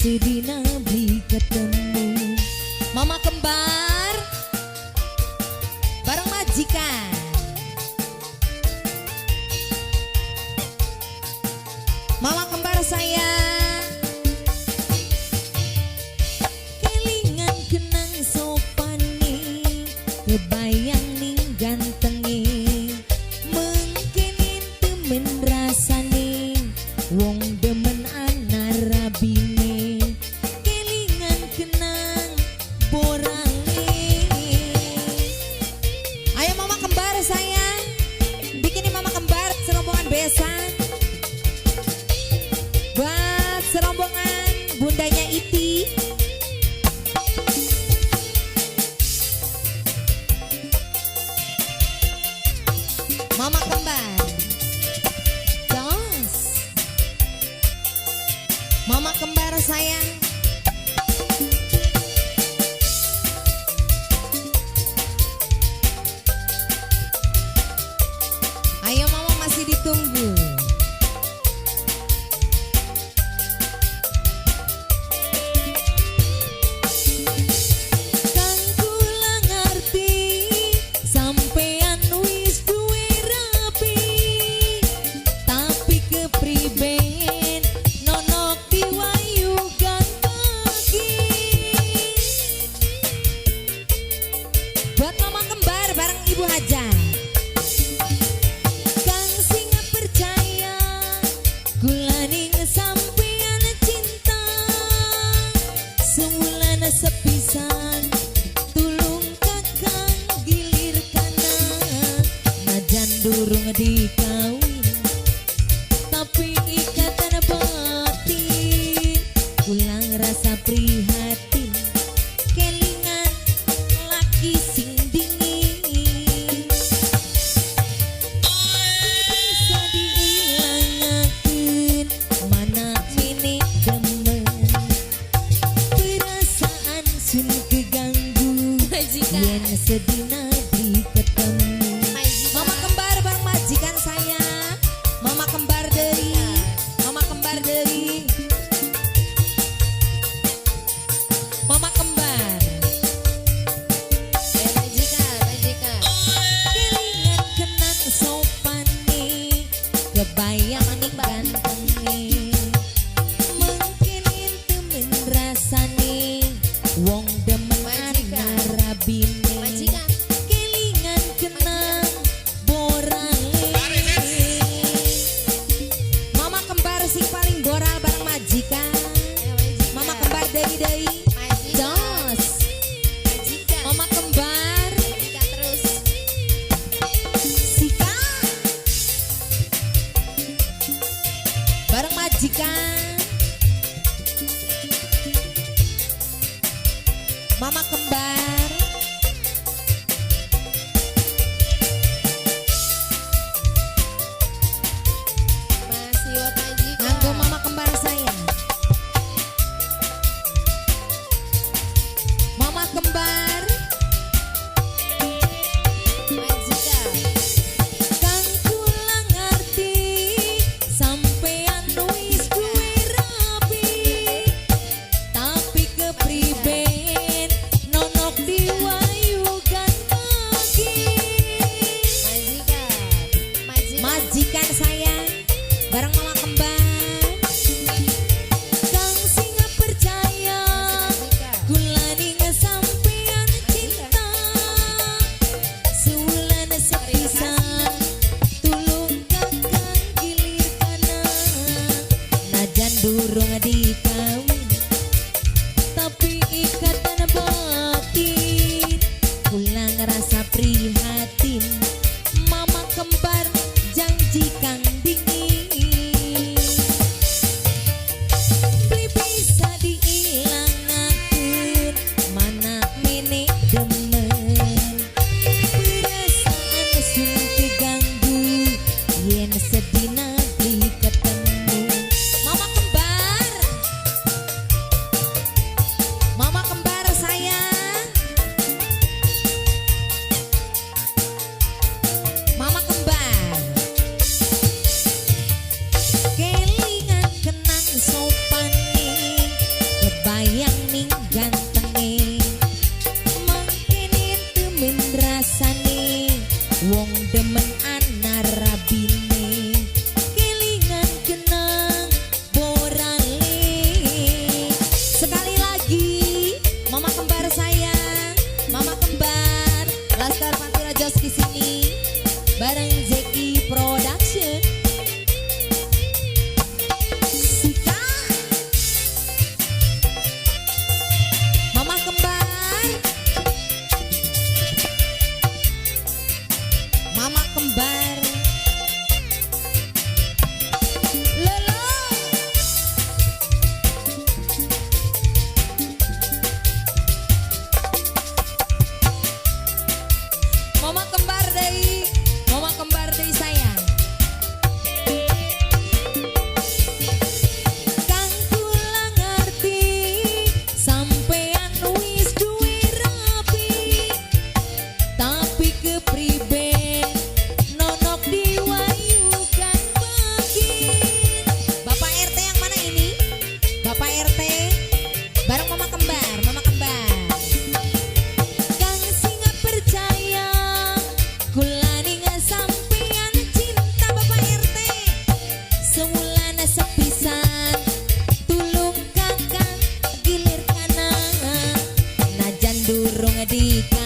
Sedina beli ketemu. Mama kembar bareng majikan. Mama kembar sayang, kelingan kenang sopane, kebayang ning gantenge, mungkin temen rasane, wong demen ana rabine, kelingan kenang borale. Ayo mama kembar sayang, bikinin mama kembar serombongan besan. Buat serombongan bundanya Iti. Mama kembar. Jos. Mama kembar sayang. Ayo mama masih ditunggu. Kang kula ngerti sampean wis duwe rapi, tapi kepriben nonok diwayugan pagi. Buat mama kembar bareng Ibu Haja. Kang sing percaya kula ning sampean cinta, sewulan sepisan tulung kakang gilir kanan, najan durung dikawin tapi ikatan batin, kula rasa prihatin kelingan laki sing dingin. Bisa diilangaken mana mene demen, perasaan sun keganggu Majikan. yen sedina di ketemu. Majikan. Mama kembar bareng majikan sayang. Mama kembar dari, mama kembar dari, mama kembar. Ayo majikan, majikan. Kelingan kenang sopane, kebayang ning gantenge, mungkin temen rasane, wong demen Majikan. ana rabine, Majikan. kelingan kenang borale. Mama kembar sing paling boral bareng majikan. Ayo majikan. Mama kembar deui deui. Majikan. Jos. Majikan. Mama kembar Majikan terus. Sika bareng majikan. Mama kembar. Masih buat majikan. Nganggo mama kembar saya. Mama kembar. Majikan. Kang kula ngerti sampean wis duwe rapi, tapi kepriben nonok diwayugan. Demen ana rabine, kelingan kenang borale. Sekali lagi, Mama kembar sayang, Mama kembar Laskar Pantura Jos di sini bareng Zeki Production. Sika, Mama kembar, Mama kembar, Lolo. Mama kembar dari, Mama kembar dari sayang. Kang kula ngerti sampean wis duwe rabi, tapi kepriben nonok diwayukan bakin. Bapak RT yang mana ini? Bapak RT bareng Mama kembar, Mama kembar. Kang singa percaya kula ningal sampean cinta, Bapak RT. Sewulana sepisan tulung kakang gilir kanan, najan durung dikawinake.